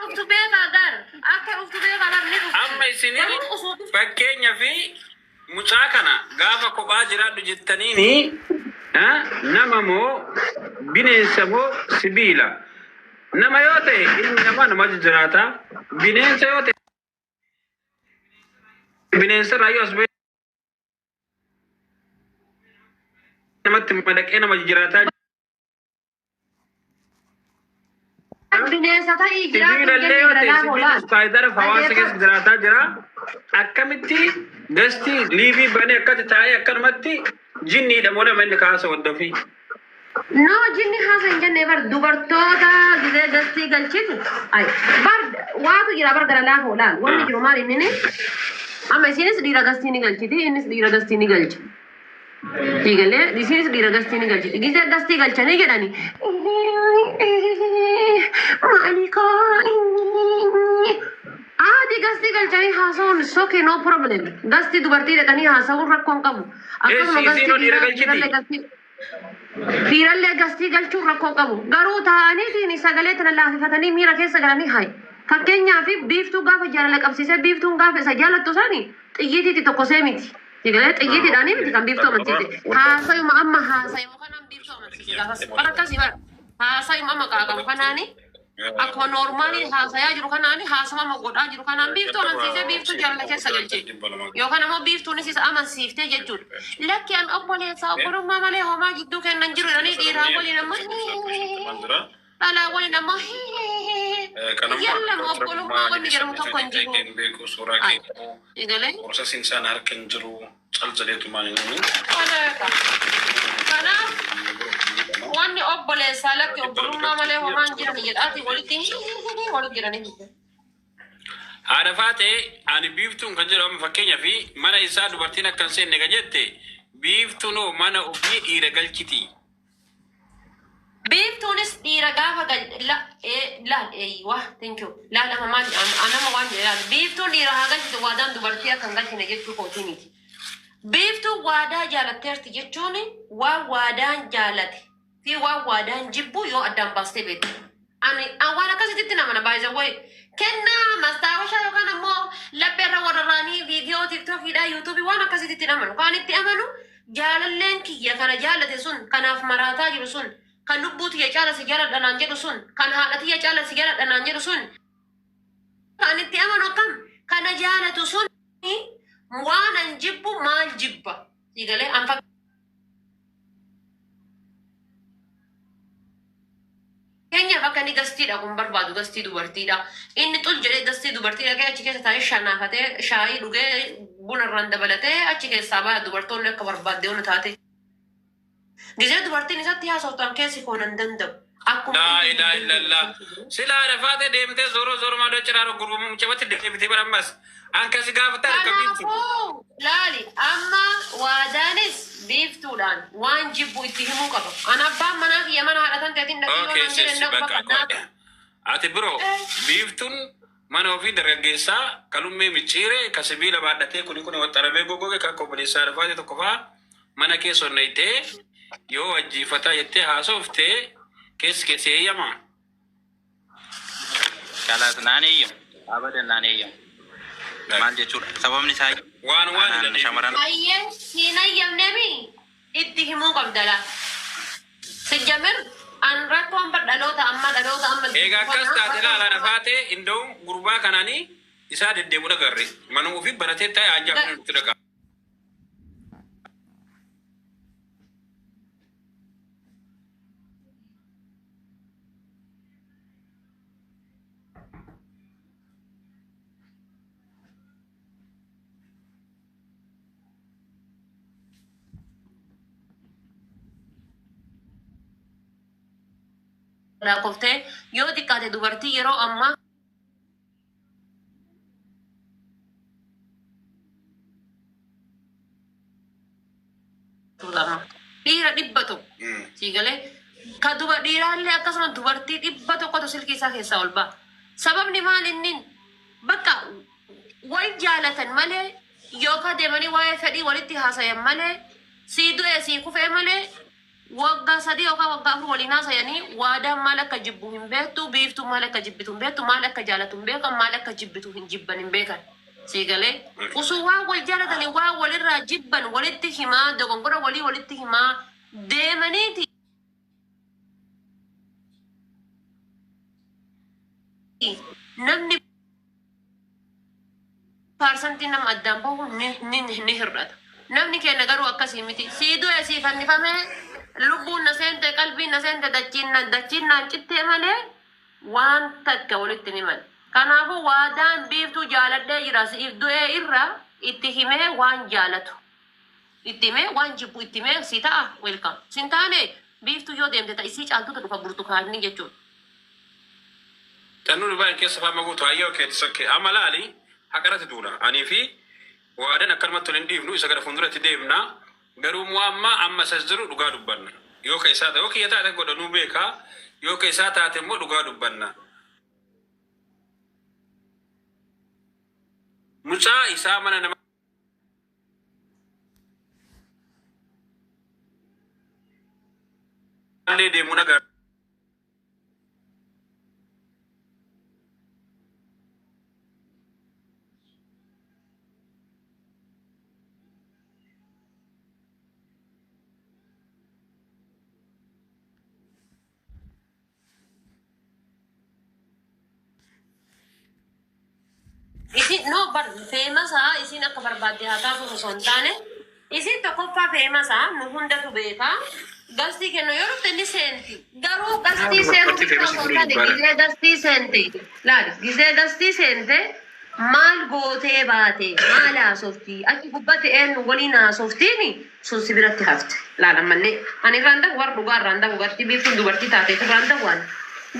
Dhuftu beekaa gar akka dhuftu beekaa bar ni dhufti. Amma isinii Garuu osoo dhuftu. fakkeenya fi mucaa kana gaafa kophaa jiraadhu jettaniini nama moo bineensa moo sibiila? Nama yoo ta'e ilmi namaa nama jiraata. Bineensa yoo ta'e bineensa irraa yoo as ba'e namatti madaqee nama jiraataa. Bineensa ta'ii jiraatu Sibiila hin illee jenne yoo ta'e gara laafoo sibiilis laal. faayidaadhaaf hawaasa keessa Dhaggeeffadhu. jiraataa jira. Akkamitti gasti liivii banee akkatti taa'ee akkanumatti jinniidha moo nama inni kaasa hordofii. No, jinni haasa hin jenne bar dubartoota gizee gastii galchitu. Ay, bar waatu jira bar gara laafoo laal. Wanni jiru maal inni amma isinis dhiira gastii ni galchiti, innis dhiira gastii ni galcha. Siigalee isinis dhiira gastii ni galchiti. Gizee gastii galchanii jedhani. Maalikoo. Haati gastii galchanii haasa'uun it's okay, no problem. Gastii dubartii dhaqanii haasa'uun rakkoo hin qabu. Akkasuma Eessi gastii isiinoo dhiira dhiiraa galchiti. dhiirallee gastii dhiirallee gastii galchuun rakkoo hin qabu. Garuu taa'aniitiin sagalee tana laafifatanii miira keessa galanii hayi. Fakkeenyaaf biiftuu gaafa jaalala qabsiisee biiftuun gaafa isa jaalattu sani xiyyiitiitti tokkosee miti. Sigalee xiyyiitiidhaanii miti kan biiftuu amansiise. Haasayuma amma haasayuma kanaan biiftuu amansiise gaafas. Bara akkasii bara. Haasayuma amma qaaqamu kanaani akkuma noormaalii haasayaa jiru kanaani haasama amma godhaa jiru kanaan biiftuu amansiisee biiftuu jaalala keessa galche. Yookaan ammoo biiftuunis isa amansiiftee jechuudha. Lakki an obboleessaa obbolummaa malee homaa jidduu kennan jiru jedhanii dhiiraa waliin amma dhalaa waliin ammoo yallam obbolummaa wanni jedhamu tokko hin jiru. Ay, Egalee. Processing isaan harka hin jiru cal jedheetumaan inni. Kanaaf wanni obboleessaa lakki obbolummaa malee homaa hin jiran jedhaati walitti walitti jiranii. Haadha faatee ani biiftuun kan jedhu amma fakkeenyaaf mana isaa dubartiin akka hin seenne kan jette biiftuun hoo mana ofii dhiira galchiti. Biiftuunis dhiira gaafa gal la ee laal eeyywa thank you laal amma maal an amma waan jedhe laal biiftuun dhiira haa galchitu waadaan dubartii akka hin galchine jechuu kootii miti. Biiftuun waadaa jaalatteerti jechuun waan waadaan jaalate fi waan waadaan jibbu yoo addaan baastee beekte. Ani an waan akkasititti namana by the way. Kennaa mastaawashaa yookaan ammoo lapheerra warrarraanii viidiyoo tiktookiidhaa yuutuubii waan akkasititti namanu. Kan itti amanu jaalalleen kiyya kana jaalate sun kanaaf maraataa jiru sun kan lubbuu tiyya caala si jaaladha naan jedhu sun kan haadha tiyya caala si jaaladha naan jedhu sun kan itti amanu akkam kana jaalatu sun waan an jibbu maal jibba. Siigalee an Fakkeenyaaf akka inni gastii dhaqu hin barbaadu gastii dubartiidha. Inni xul jedhee gastii dubartii dhaqee achi keessa taa'ee shanaafatee shaayii dhugee buna irraan dabalatee achi keessaa baya dubartoonni akka barbaadde yoo na taate. Gizee dubartiin isatti haasoftu an keessi koo nan danda'u. Akkuma Laa inni hin ilaaha dandeenye illallah. keessa jiru. Sila haadha faatee deemtee zooroo zooroo maadoo ciraaroo gurbuma mucamatti deebitee bara ammas. An kasi gaafata harka biiftu. Kanaafuu laali amma waadaanis biiftuudhaan waan jibbu itti himuu qaba. An abbaan manaa kiyya mana haadha tan teetiin dhaqii yoo Okay, naan jedhe sis, hin dhaqu bakka bakka qoodha. Ati bro, biiftuun mana ofii dargaggeessaa kalummee micciire ka sibiila baadhatee kuni kuni waxxaramee goggoge kan akka obboleessaa haadha tokko faa mana kee sonnaytee yoo wajjiifataa jettee haasofte keessi keessi eeyyamaa? Kalaas naan eeyyamu. Abadan naan eeyyamu. Maal jechuudha? Sababni isaa Waan waan anaan shamaran Ayyee siin hayyamneemi itti himuu qabda laa. Sijjamir an rakkoon bar dhaloota amma dhaloota amma Egaa jiru akkas kana taate rakkoon laala nafaatee inda'uun gurbaa kanaanii isaa deddeemu dhagarre. Manuma ofii baratee taa'e haajaa fi nutti dhaqa. Lakkoftee yoo xiqqaate dubartii yeroo ammaa lama dhiira 100 sii galee ka duba dhiiraallee akkasuma dubartii 100tu silkii isaa keessaa ol ba'a. Sababni maal inni bakka wal jaalatan malee yookaan deemanii waa'ee fedhii walitti haasayan malee sii du'e sii kufee malee Waggaa 3 yookaan waggaa 4 waliin haasayanii waadaan maal akka jibbu hin beektu, biiftuun maal akka jibbitu hin beektu, maal akka jaalatu hin beekan, maal akka jibbitu hin jibban hin beekan. Sii galee? Osoo waan wal jaalatanii waan walirraa jibban walitti himaa, dogongora walii walitti himaa deemaniiti namni paarsantiin nama addaan bahu ni, ni, ni hir'ata. Namni keenya garuu akkasii miti. Sii du'e sii fannifamee lubbuun na seente qalbiin na seente dachiin na dachiin naan cittee malee waan takka walitti hin himan. Kanaafuu waadaan biiftuu jaaladhee jira siif du'ee irra itti himee waan jaalatu itti himee waan jibbu itti himee si ta'a welcome. Sin taane biiftuu yoo deemte ta isii caaltutu dhufa burtukaanni jechuudha. Xannuu Dubaay keessa faama guutu hayyee okay it's okay amma laali haqa irratti duula anii fi waadan akkanumatti wal hin dhiifnu isa gara fuulduratti deemna garuu immoo amma amma isas jiru dhugaa dubbanna yoo ka isaa ta'e yoo kiyya taate godha nuu beeka yoo ka isaa taate immoo dhugaa dubbanna mucaa isaa mana nama illee deemu nagaa Isin no bar feemasaa isin akka barbaadde haa taatu osoo hin taane isin tokkoffaa feemasaa nu hundatu beeka. Gastii kennu yoo dhufte ni seenti. Garuu gastii seenuu Dubartii bichaa feemasii osoo hin godhuu taane barbaada. gizee gastii seenti. Laali gizee gastii seente maal gootee baate maal haasofti achi gubbatti eenyu waliin haasoftiini sun si biratti hafte. Laal ammallee ani irraan dahu war dhugaa irraan dahu gartii biiftuun dubartii taateef irraan dahu ani.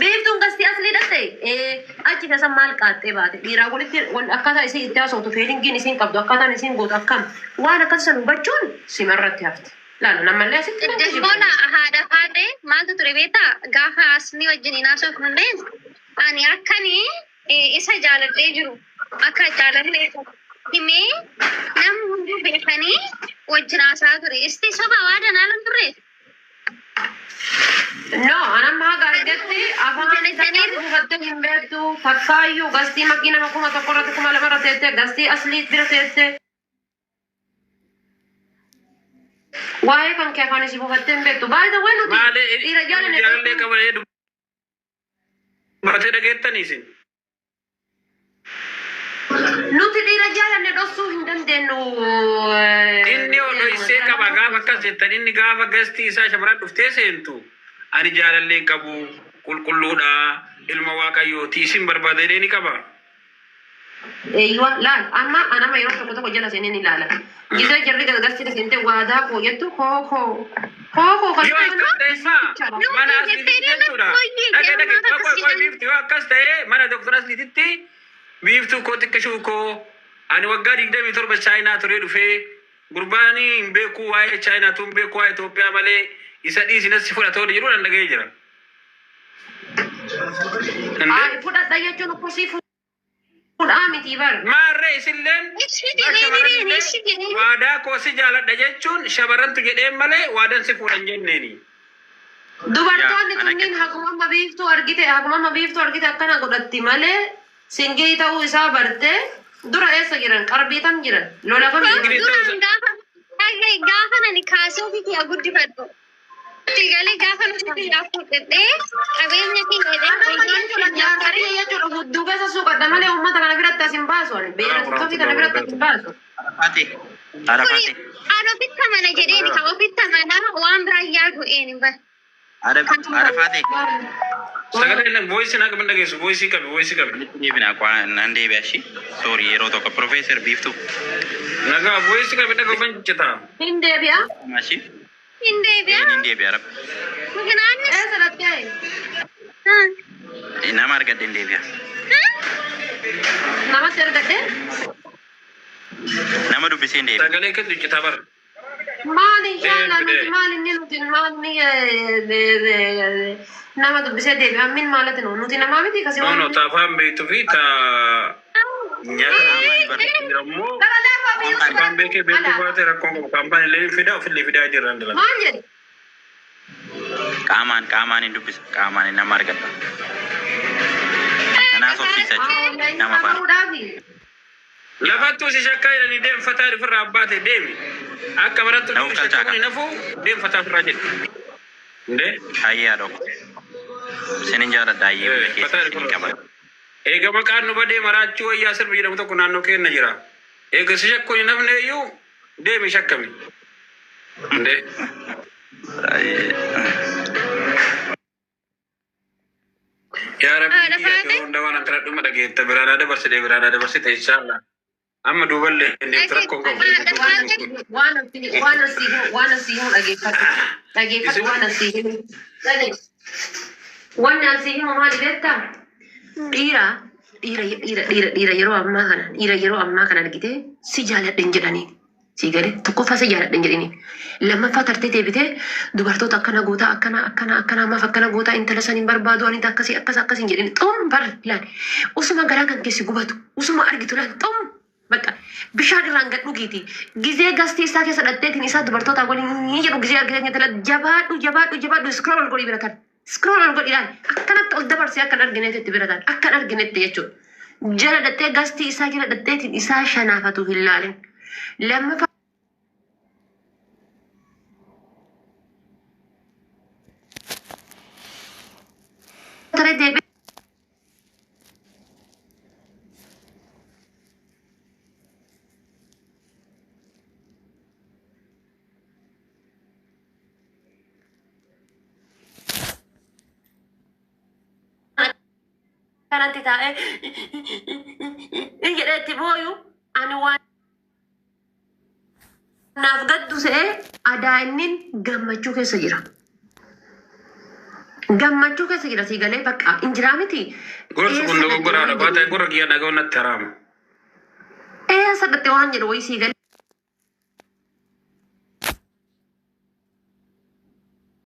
Biiftuun gastii aslii dhatte ee achi keessa maal qaaxxee baate dhiiraa walitti wal akkaataa isiin itti haasoftu feelingiin isiin qabdu akkaataan isiin gootu akkam waan akkasii san hubachuun simarratti hafte. Laal ammallee asitti nan kijibu. Dasboona haadha haadhe maaltu ture beektaa? Gaafa asni wajjin hin haasofnullee ani akkani isa jaaladhee jiru akka jaaladhee jiru himee namni hunduu beekanii wajjin haasa'aa ture. Isti soba waadan haalan turre. No, anamma haga argetti afaan takkaa buufattee hin beektu takkaayyuu gastii makiina 1000 irratti 2000 irra teette gastii aslii bira teette. Waa'ee kan kee afaan isii buufattee hin beektu. By the way nuti Maalee dhiira inni jaalanne jaalallee qaba jedhee dubbatee dhageettanii isin. Nuti dhiira jaalanne dhoksuu hin dandeenyu. Inni yoo dhoysee qaba gaafa akkas jettan inni gaafa gastii isaa shamarran dhuftee seentu ani jaalallee hin qabu qulqulluudha ilma waaqayyooti isin barbaada jedhee ni qaba. Eeyywa laal amma anama yeroo tokko tokko jala seenee ni ilaala. Gizee jarri gargarsiisa seentee waadaa koo jettu koo koo koo koo kan Yoo akkas ta'e immaa mana asliititti jechuudha. Dhaqee dhaqee qoy qoy qoy biiftu yoo akkas ta'e mana doktora asliititti biiftuu koo xiqqishuu koo ani waggaa 27 chaayinaa turee dhufee gurbaanii hin beekuu waa'ee chaayinaa tun beekuu waa'ee Itoophiyaa malee isa dhiisi nasi fudhatoo jedhu nan dhaga'ee jira. Ay fudhadha jechuun akkasii fuudhaa miti bar. Maarree isilleen Ishi bar jedhee shamarran direen illee ishi jedhee. waadaa koo si jaaladha jechuun shamarrantu jedheen malee waadan si fuudhan jenneeni. Dubartoonni Yaa, ana kunniin haguma amma biiftuu argite haguma amma biiftuu argite akkana godhatti malee singilii ta'uu isaa bartee dura eessa jiran qarbii tam jiran lola kam jiran. Singilii ta'uu isaa. Duraan gaafa gaafa nani kaasee ofii kiyya guddifadhu. Itti galee gaafa nuti biyyaa fuudhedhee qabeenya kiyya jedhee Anama hojiin jechuudha kiyya jaarsa qaree kiyya jechuudha hudduu keessa suuqadha malee uummata kana biratti as hin baasu ani beera tiktokii kana biratti as hin baasu. Arafaate. Kuni Arafaate. an ofitti amana jedheeni ka ofitti amana waan biraan yaadu een bar. Arafaate. Sagalee voice naa qaban dhageessu voice qabi voice qabi. Walitti deebina qaa nan deebi'a shi. Sorry yeroo tokko Profeesar Biiftuu. Nagaa voice qabi dhaga'u ban jetta. Hin deebi'a. Ashi. Hin deebi'a. Hin deebi'a rabbi. Mukinaannis. Eessa dhattee? Nama argadhe hin deebi'a. Namatti argadhe? Nama dubbisee hin deebi'a. Sagalee keetu iccitaa bara. Maal inshallah Deebi nuti deebi. maal inni nuti maal inni nama dubbisee deebi'a min maalati nu nuti namaa miti kasi No waan no ta afaan beektuu fi ta nyaata immoo afaan beekee beekuu baate rakkoon qabu kaampaan illee hin fidaa ofillee fidaa jirran dalaga. Maal jedhe? Qaamaan qaamaan hin dubbisa. Qaamaan nama argadha. Kanaaf obsiisa jechuudha. Nama faana. Baruudhaafi. Lafattuu si shakkaa jedhanii deemfataa ofirraa abbaate deemi. Akka barattu Namuuf galchaa shakkuun hin hafu deemfataa ofirraa jedhi. Indee? Hayyee haadha koo. Sinin jaaladha hayyee hunda keessa isin qaba. Eega maqaan nu badee maraachuu wayyaa sirbi jedhamu tokko naannoo keenya jira. Eega si shakkuun hin hafne iyyuu deemi shakkami. Indee? Hayyee. Yaa Rabbi Haadha kiyya faate. yeroo hunda waan akkana dhuma dhageetta biraanaa dabarsite biraanaa dabarsite inshaallah. Amma duuballee deemtu rakkoon qabu. Haadha faate. Waan asii waan asii waan asii himu dhageeffadhu. Dhageeffadhu waan asii himu. Wanni asii himu maali beektaa? Dhiira dhiira dhiira dhiira dhiira yeroo ammaa kana dhiira yeroo ammaa kana argitee si jaaladhe hin jedhanii. Si gale tokkoffaa si jaaladhe hin jedhanii. Lammaffaa tartee deebitee dubartoota akkana gootaa akkana akkana akkana maaf akkana gootaa intala san hin barbaadu ani akkasii akkas akkas hin jedhini. Xum bar laal usuma garaa kan keessi gubatu usuma argitu laal xum bakka bishaan irraan gad dhugiiti. Gizee gastii isaa keessa dhatteetiin isaa dubartoota waliin ni jedhu gizee argitee intala jabaadhu jabaadhu jabaadhu scroll ol godhii bira kan. Scroll ol godhi ilaali. Akkanatti ol dabarsee akkan arginetti itti bira kan. Akkan arginetti jechuudha. Jala dhattee gastii isaa jala dhatteetiin isaa shanaafatu hin laalin. Lammaffaa taree deebi'ee kanatti taa'ee jedhee itti booyu ani waan naaf gaddu se'ee adaa inni gammachuu keessa jira. Gammachuu keessa jira sii galee bakka injiraa miti. Gorsi kun dogoggoraadha. Baata gurra kiyya dhaga'uun natti haraama. Eessa dhatte waan jedhu wayii sii galee.